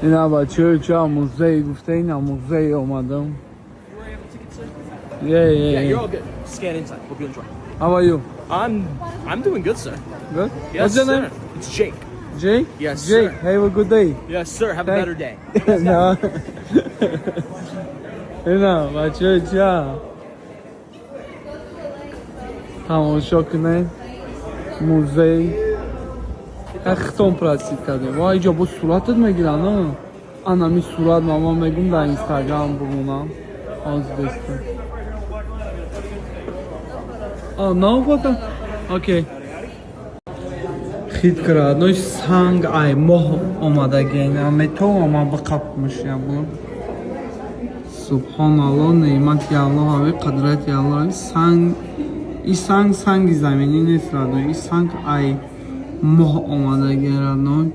Ина, бачаҳо, ча музей гуфта, ина музей омадам. Yeah. Yeah, you're all good. Scan inside. Hope you enjoy. How are you? I'm doing good, sir. Good? Yes, What's your sir. name? It's Jake. Jake? Yes, Jake, sir. have a good day. Yes, sir. Have a better day. No. Ина, бачаҳо, ча тамошо кунед, музей хитон просид кардем. Ва иҷо бо суратат мегиранд. Анами сурат мама мегум, дар Инстаграм бимонам. Ҳозир беста. No photo? Окей. Хит кара, но санг ай моҳ омадагиен. Метавонам биқапмаш ябо. Субҳоналло, неъмати Аллоҳ ави, қадрати Аллоҳ ави. Санг, и санг санги заминӣ нест, родной. И санг ай моҳ омадагиен, родной.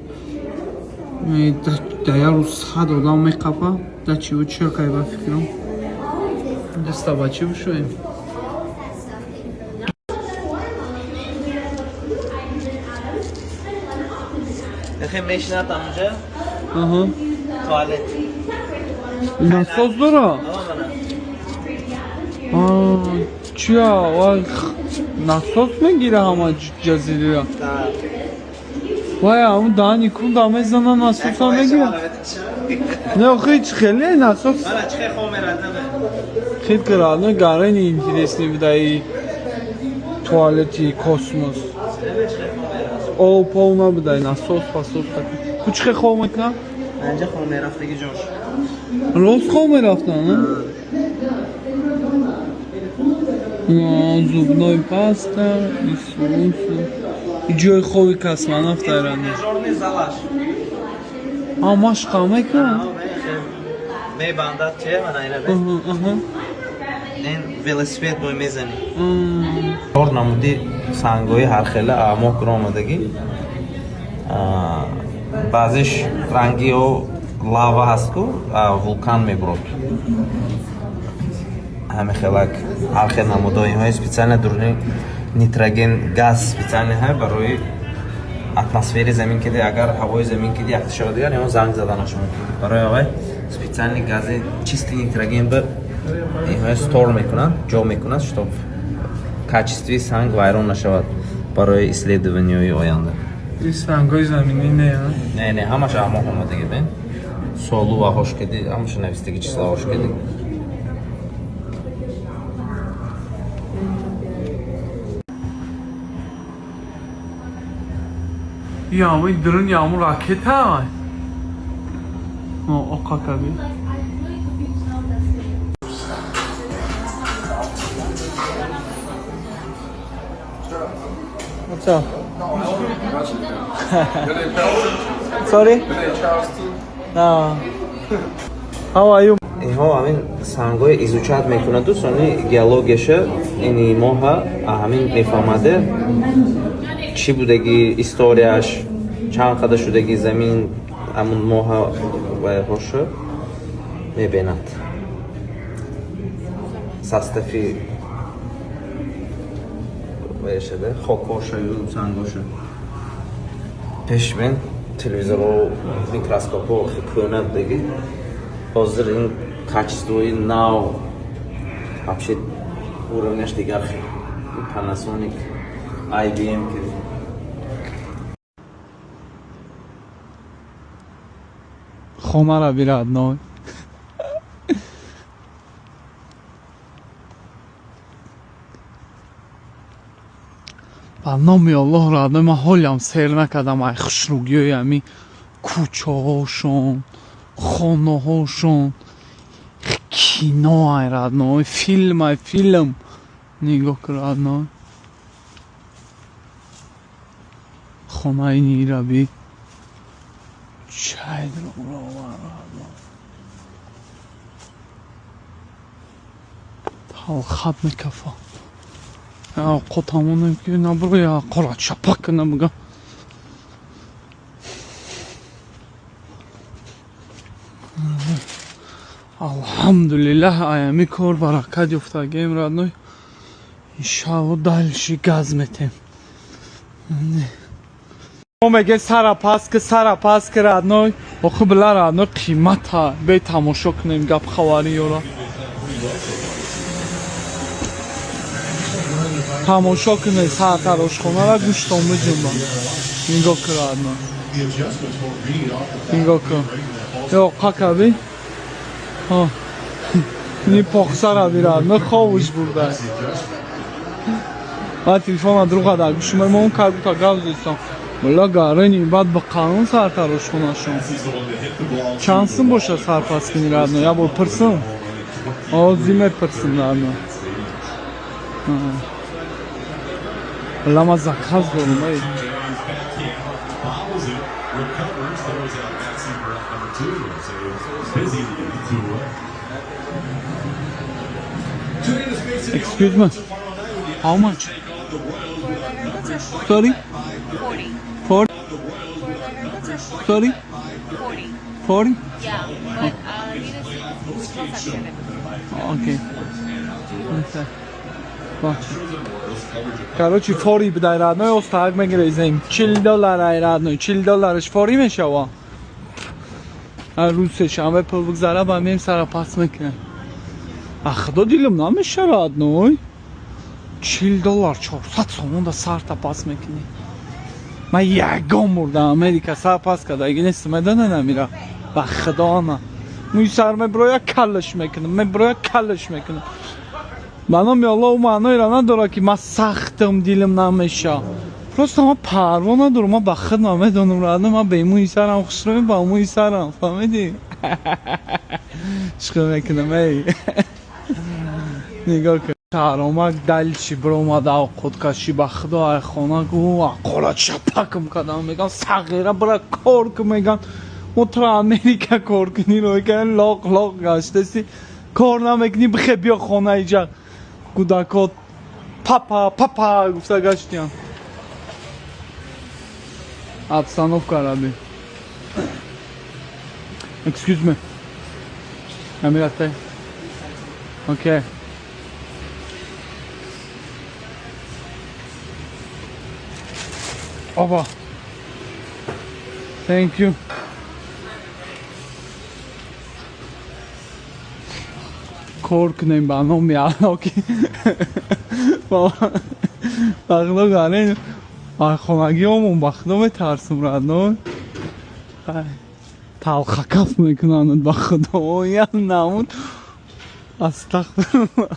Да як рӯз 100 одам меқапа. Да чиву чиркай, ба фикрам. Даста ба чӣ бишӯем? Ехе мешинат амҷа. Аҳа. Туалет. Насос дора? Чия? Вай, насос мегира ҳама ҷазирира. Вай, ҳамун даҳани кунда мезана, насоса мегира. Не, охи ҳеч хеле насос. Хит кара, гарени интересный будаи туалети космос. Об пов набудай, насос пасос. Ку чӣ хел хоб мекунад? Анҷа хоб мерафтаги ҷош. Рост хоб мерафтан? Зубной паста, исусу. Ҷои хоби космонавт айранда. Тренажёрный залаш. А, машқа мекунад? Мебандад, че мана ина. Ин велосипед бой мезанӣ. Чор намуди сангҳои ҳархела моҳ кура омадагӣ. Баъзеш ранги ё лава ҳаст ку, вулкан мебурод. Ҳами хелак ҳар хел намудҳои инҳои специально дуруни нитроген газ специально ҳай барои атмосфери замин киди, агар ҳавои замин киди якта шавад, дигар инҳо занг заданаш мумкин. Барои авай специальный гази чистый нитроген ба инҳои стор мекунанд, ҷо мекунанд, чтоб качествои санг вайрон нашавад барои исследованиҳои оянда. Ин сангҳои заминӣ не? Не, ҳамаш моҳ омадаги, бин. Солу ва ҳош киди, ҳамаша навистаги, числоҳош киди. Яму дурун яму ракета. Оқа каби. What's up? Sorry? No. How are you? Инҳо ҳамин сангҳои изучать мекунаду сони геологияша ини моҳа ҳамин мефаҳмаде, чӣ будаги историяш, чанд қадар шудаги замин, ҳамун моҳа вайҳоша мебинад, состави вайшада, хокҳошаю сангҳоша. Пеш бин, телевизорҳо, микроскопҳо кӯҳна будаги, ҳозир ин качествои нав, вообще уровняш дигар хел. Panasonic, IBM ки. Хонара би, родной. Ба номи Аллоҳ, родной, ман ҳолиам сер накардам ай хушругиҳои ҳами кӯчаҳошон, хонаҳошон. Кино ай, родной, филм ай, филм. Нигоҳ кун, родной. Хонаи нираби. Чай родной. Талхат мекафа. Овқотамонем ки набуро, я қора чапак кунам, бигам. Алҳамдулиллаҳ, аями кор баракат ёфтагем, родной. Иншалло, дальше газ метем. Меге сара пас ки, сара пас ки, родной. Охи, билара, но қимата бе тамошо кунем гап хабари ёра. Тамошо кунед сартарошхонара, гӯштон биҷунба. Нигоҳ кун, родной. Нигоҳ кун. Ё қакаби? Ҳа. Ни похсара бирад, но ховуш бурда. Ман телефона друга дар гӯшум мемон как будто гап зестам. Мулла гарени баъд ба қанун сартарошхонашон. Чанд сум боша сарпас кунӣ, родной? Я бор пирсам. Ози мепирсим, родной. Мулла, ман заказ дорам, эй. Bobbles it, recovers, throws out Matt Seaver at number two. So busy to get the two away. Excuse me. How much? Sorry? 40. 40? Sorry? 40. 40? Yeah, but I need to see we close at 7. Okay. Okay. Бача. Короче, 40 бидай, родной, остак мегирезем. 40 доллар ай, родной, 40 доллараш 40 мешава. Ҳар рӯз сешанбе пул бигзара, ба мем сара пас мекунем. А худо дилам намеша, родной. 40 доллар 400 сомон да сарта пас мекунӣ. Ман ягон бор дар Америка сар пас кардаги нестам, медонед амира. Ба худо ана. Мӯи сар мебироя, каллаш мекунам, мебироя, каллаш мекунам. Ба номи Аллоҳ, ӯ маъноеро надорад, ки ман сахтам, дилам намеша. Просто ман парво надорам, ман ба худам медонам, родной, ман бе мӯи сарам хушрӯем, ба мӯи сарам, фаҳмидӣ? Чиқар мекунам, эй. Нигоҳ кун. Шаҳромак дальше биромада овқоткашӣ, ба худо, ай хона гу ақола чапакам кардам, мегам сағира бира кор кун, мегам мо туро Америка кор кунӣ рой кардем, лоқ лоқ гаштаси, кор намекунӣ, бихе биё хона, иҷа кӯдакот папа папа гуфта гаштиян. Обстановка раби. Excuse me. Амирате. Okay. Оба. Thank you. Кор кунем, ба номи Алло, ки ба худо гарен хонагиҳомон, ба худо метарсум, родной. Талхакаф мекунанд, ба худо, я намуд, астағфирулло.